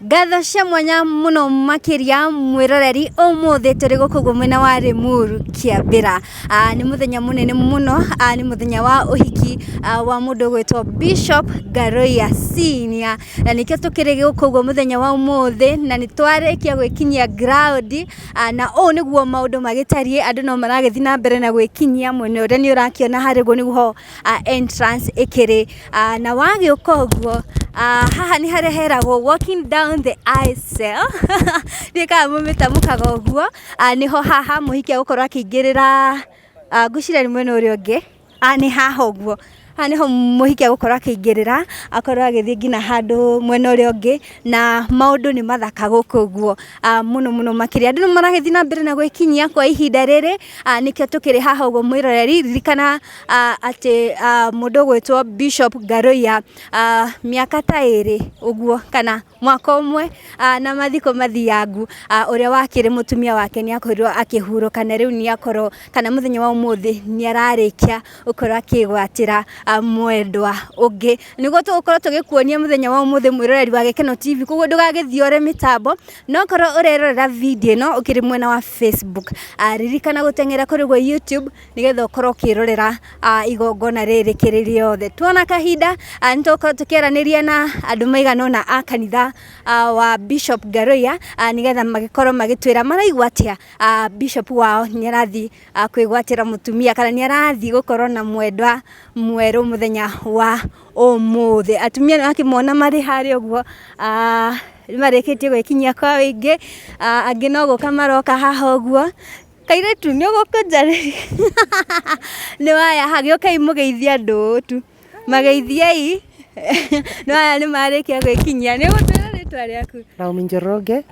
Ngatho cia mwanya muno makiria mwiroreri umuthi turi guku guo mwena wa Limuru Kiambira. Nĩ muthenya munene muno, nĩ muthenya wa uhiki wa mundu ugwitwo Bishop Ngaruiya Senior, na nikio tukiri guku guo muthenya wa umuthi na nĩ twarikia gwikinyia ground, na ũũ nĩguo maũndũ magĩtariĩ. Andũ no maragĩthiĩ na mbere na gwĩkinyia mwena ũrĩa nĩ ũrakĩona harĩa ũguo nĩguo entrance ĩkĩrĩ, na wagĩũka ũguo, haha nĩ harĩa heragwo "walking down the aisle". Ndiũĩ kana mũmĩtamũkaga ũguo. Nĩho haha mũhiki egũkorwo akĩingĩrĩra. Ngwĩciria nĩ mwena ũrĩa ũngĩ. Nĩ haha ũguo, haha nĩho mũhiki egũkorwo akĩingĩrĩra, akorwo agĩthiĩ nginya handũ mwena ũrĩa ũngĩ, na maũndũ nĩ mathaka gũkũ ũguo mũno mũno makĩria. Andũ nĩ maragĩthiĩ na mbere na gwĩkinyia kwa ihinda rĩrĩ, nĩkĩo tũkĩrĩ haha ũguo. Mwĩroreri, ririkana atĩ mũndũ ũgwĩtwo Bishop Ngaruiya, mĩaka ta 2 ũguo kana mwaka ũmwe na mathiko mathiangu, ũrĩa wakĩrĩ mũtumia wake nĩ akorirwo akĩhurũka, na rĩu nĩ akorwo kana mũthenya wa ũmũthĩ nĩ ararĩkia gũkorwo akĩgwatĩra mwendwa ũngĩ. Nĩguo tũgũkorwo tũgĩkuonia mũthenya wa ũmũthĩ, mwĩroreri wa Gĩkeno TV. Koguo ndũgagĩthiore mĩtambo, no korwo ũrerorera video ĩno ũkĩrĩ mwena wa Facebook, ririkana gũteng'era kũrĩ guo YouTube nĩgetha ũkorwo ũkĩrorera igongona rĩrĩ rĩkĩrĩ rĩothe. Tuona kahinda, nĩ tũgũkorwo tũkĩaranĩria na andũ maigana ũna a kanitha wa Bishop Ngaruiya, nĩgetha magĩkorwo magĩtwĩra maraigua atĩa Bishop wao nĩ arathiĩ kwĩgwatĩra mũtumia kana nĩ arathiĩ gũkorwo na mwendwa mwerũ mũthenya wa ũmũthĩ. Atumia nĩ wakĩmona marĩ harĩa ũguo, nĩ marĩkĩtie gwĩkinyia kwa wĩingĩ, angĩ no gũka maroka haha ũguo. Kairĩtu, nĩ ũgũkũnjarĩria nĩ waya gĩũkai mũgeithie andũ tu, mageithiei. No aya nĩ marĩkia gwĩkinyia. Nĩ ũgũtwĩra rĩtwa rĩaku? Naomi Njoroge.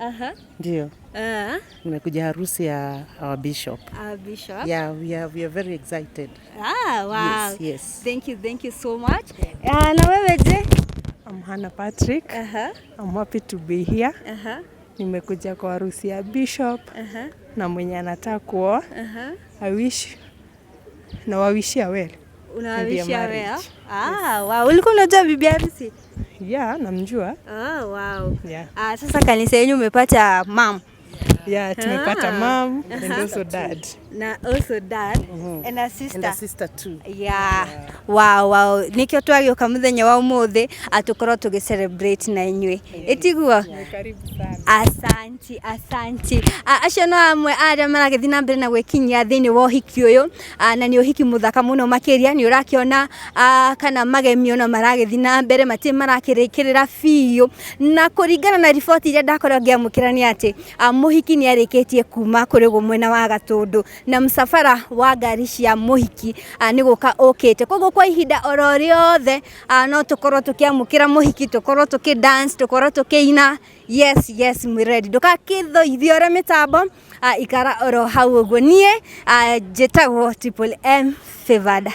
Ndio. Nimekuja harusi ya our bishop. Our bishop. Yeah, we are very excited. Ah, wow. Yes. Thank you, thank you so much. Na wewe je? I'm Hannah Patrick. I'm happy to be here. Nimekuja kwa harusi ya bishop na mwenye anataka kuoa. I wish nawawishia well. Unawawishia marriage. well? Ah, wow. Ulikuwa unajua bibi harusi? Yeah, namjua. Ah, wow. Yeah. Ah, sasa kanisa yenu umepata mam. Yeah, tumepata mom and also dad. Na also dad and a sister. And a sister too. Yeah. Wow. Nikio twagĩũka mũthenya wa ũmũthĩ atũkorwo tũgĩ celebrate na inyuĩ. Ĩtiguo? Karibu sana. Asanti, asanti. Acio no amwe arĩa maragĩthiĩ na mbere na gwĩkinyia thĩinĩ wa ũhiki ũyũ, na nĩ ũhiki mũthaka mũno makĩria. Nĩ ũrakĩona kana magemio no maragĩthiĩ na mbere, matirĩ marakĩrĩkĩrĩra biũ, na kũringana na riboti iria ndakorwo ngĩamũkĩra nĩ atĩ mũhiki nĩ arĩkĩtie kuma kũrĩ guo mwena wa Gatũndũ, na msafara wa ngari cia mũhiki nĩ gũka ũkĩte. Koguo kwa ihinda oro rĩothe no tũkorwo tũkĩamũkĩra mũhiki, tũkorwo tũkĩ dance, tũkorwo tũkĩina. Yes, mwĩroreri, ndũgakĩthoithiore mĩtambo, ikara oro hau ũguo. Niĩ njĩtagwo Triple M Favored.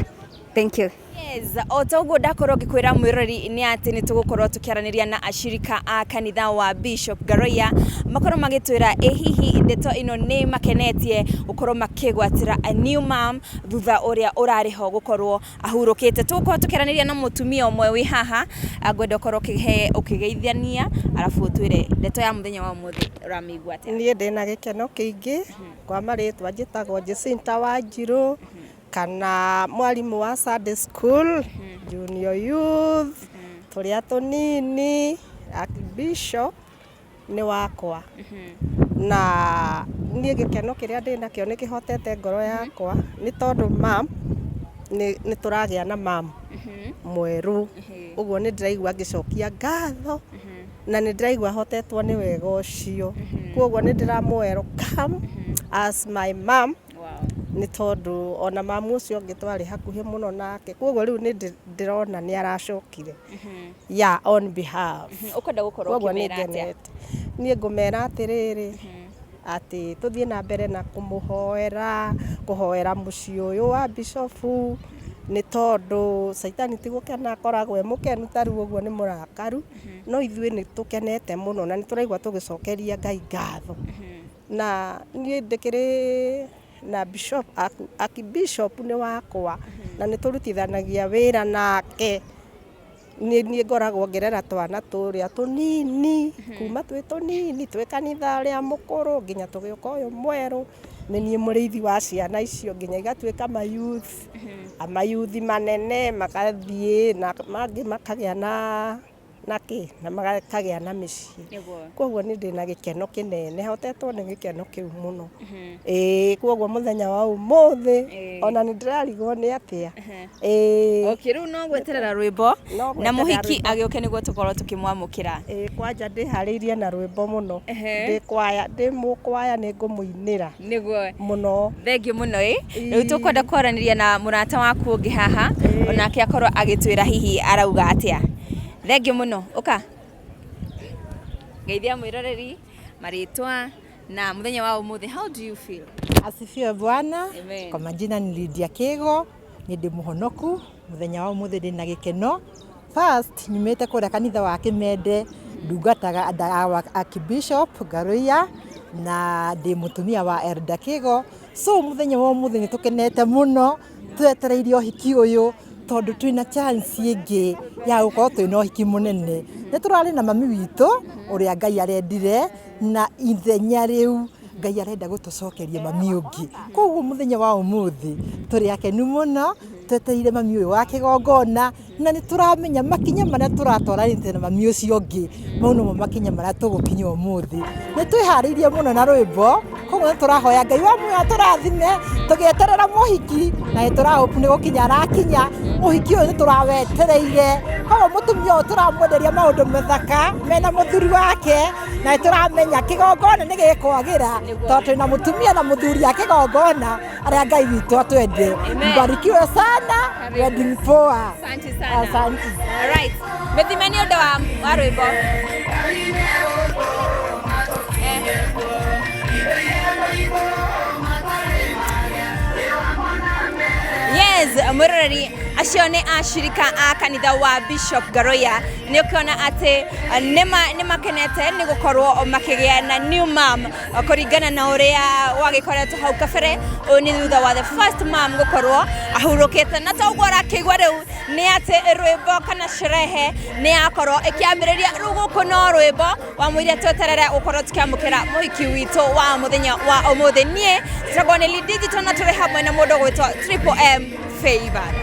Thank you. Yes, o ta ũguo ndakorwo ngĩkwĩra, mwĩrori, nĩ atĩ nĩ tũgũkorwo tũkĩaranĩria na acirika a kanitha wa Bishop Ngaruiya, makorwo magĩtwĩra ĩ hihi ndeto ĩno nĩ makenetie gũkorwo makĩgwatĩra a new mom thutha ũrĩa ũrarĩ ho gũkorwo ahurũkĩte. Tũgũkorwo tũkĩaranĩria na mũtumia ũmwe wĩ haha. Ngwenda ũkorwo ũkĩhe ũkĩgeithania, arabu ũtwĩre ndeto ya mũthenya wa ũmũthĩ ũramĩigua atĩa. Niĩ ndĩna gĩkeno kĩingĩ. Kwa marĩtwa njĩtagwo Jacinta Wanjirũ kana mwarimũ wa Sunday school, junior youth, tũrĩa tũnini. Bishop nĩ wakwa, na niĩ gĩkeno kĩrĩa ndĩnakĩo nĩ kĩhotete ngoro yakwa, nĩ tondũ mam nĩ tũragĩa na mam mwerũ. Ũguo nĩ ndĩraigua ngĩcokia ngatho na nĩ ndĩraigua hotetwo nĩ wega ũcio. Koguo nĩ ndĩramũ welcome as my mom, nĩ tondũ ona mamu ũcio ũngĩ twarĩ hakuhĩ mũno nake. Koguo rĩu nĩ ndĩrona nĩ aracokire, yeah, on behalf. Ũkwenda gũkorwo Koguo nĩ ũkĩmera atĩa? ngenete. Niĩ ngũmera atĩrĩrĩ, atĩ tũthiĩ na mbere na kũmũhoera, kũhoera mũciĩ ũyũ wa bishofu, nĩ tondũ caitani ti gũkena akoragwo e mũkenu ta rĩu ũguo, nĩ mũrakaru, no ithuĩ nĩ tũkenete mũno na nĩ tũraigua tũgĩcokeria Ngai ngatho. Na niĩ ndĩkĩrĩ na bishop, archbishop nĩ wakwa na nĩ tũrutithanagia wĩra nake. Nĩ niĩ ngoragwo ngĩrera twana tũrĩa tũnini kuma twĩ tũnini twĩ kanitha ũrĩa mũkũrũ nginya tũgĩũka ũyũ mwerũ. Nĩ niĩ mũrĩithi wa ciana icio nginya igatuĩka mayouth, amayuthi manene magathiĩ na mangĩ makagĩa na kĩ na makagĩa na mĩciĩ. Koguo nĩ ndĩna gĩkeno kĩnene, hotetwo nĩ gĩkeno kĩu mũno. Ĩĩ koguo mũthenya wa ũmũthĩ ona nĩ ndĩrarigwo nĩ atĩa. Ĩĩ. Okay, rĩu no gweterera rwĩmbo No na gweterera mũhiki rwĩmbo. agĩũke nĩguo tũkorwo tũkĩmwamũkĩra. Ĩĩ kwanja ndĩharĩirie na rwĩmbo mũno. Ndĩ kwaya, ndĩ mũkwaya nĩ ngũmũinĩra Nĩguo. mũno. Thengiũ mũno ĩ. Rĩu tũkwenda kwaranĩria na mũrata waku ũngĩ haha onake akorwo agĩtwĩra hihi arauga atĩa. Thengiũ mũno, ũka. Geithia mwĩroreri, marĩtwa na mũthenya wa ũmũthĩ. How do you feel? Asifiwe Bwana. Amen. Kwa majina ni Lydia Kigo, ni ndĩ mũhonoku mũthenya wa ũmũthĩ ndĩ na gĩkeno. First nyumĩte kũrĩa kanitha wa Kĩmende, ndungataga under our Archbishop Ngaruiya na ndĩ mũtumia wa Elder Kigo. So mũthenya wa ũmũthĩ nĩ tũkenete mũno twetereire ũhiki ũyũ tondũ twĩna chance ĩngĩ ya gũkorwo twĩna ũhiki mũnene. Nĩ tũrarĩ na mami witũ ũrĩa Ngai arendire na ithenya rĩu Ngai arenda gũtũcokeria mami ũngĩ. Koguo mũthenya wa ũmũthĩ tũrĩ akenu mũno twetereire mami ũyũ wa kĩgongona na nĩ tũramenya makinya marĩa tũratwaranĩte na mami ũcio ũngĩ mau nomo makinya marĩa tũgũkinya ũmũthĩ. Nĩ twĩharĩirie mũno na rwĩmbo, koguo nĩ tũrahoya Ngai wa muoyo atũrathime tũgĩeterera mũhiki na nĩ tũrahope nĩ gũkinya arakinya. Ũhiki ũyũ nĩ tũrawetereire, koguo mũtumia ũyũ tũramwenderia maũndũ mathaka mena mũthuri wake na nĩ tũramenya kĩgongona nĩ gĩkwagĩra tondũ twĩna mũtumia na mũthuri a kĩgongona arĩa Ngai witũ atwende. Mbarikiwe sana, wedding poa. Asante sana. Asante. Alright. Mĩthime nĩ ũndũ wa rwĩmbo. Yes, mwĩroreri acio nĩ ashirika a kanitha wa Bishop Ngaruiya. Nĩ ũkĩona atĩ nĩ makenete nĩ gũkorwo makĩgĩa na new mom kũringana na ũrĩa wagĩkoretwo hau kabere. Ũyũ nĩ thutha wa the first mom gũkorwo ahurũkĩte, na toguo ũrakĩigua rĩu nĩ atĩ rwĩmbo kana sherehe nĩ yakorwo ĩkĩambĩrĩria. Rĩu gũkũ no rwĩmbo wamwĩire tweterere gũkorwo tũkĩamũkĩra mũhiki witũ wa mũthenya wa ũmũthĩ. Niĩ njĩtagwo Nelly Digital na tũrĩ hamwe na mũndũ ũgwĩtwo Triple M Favor.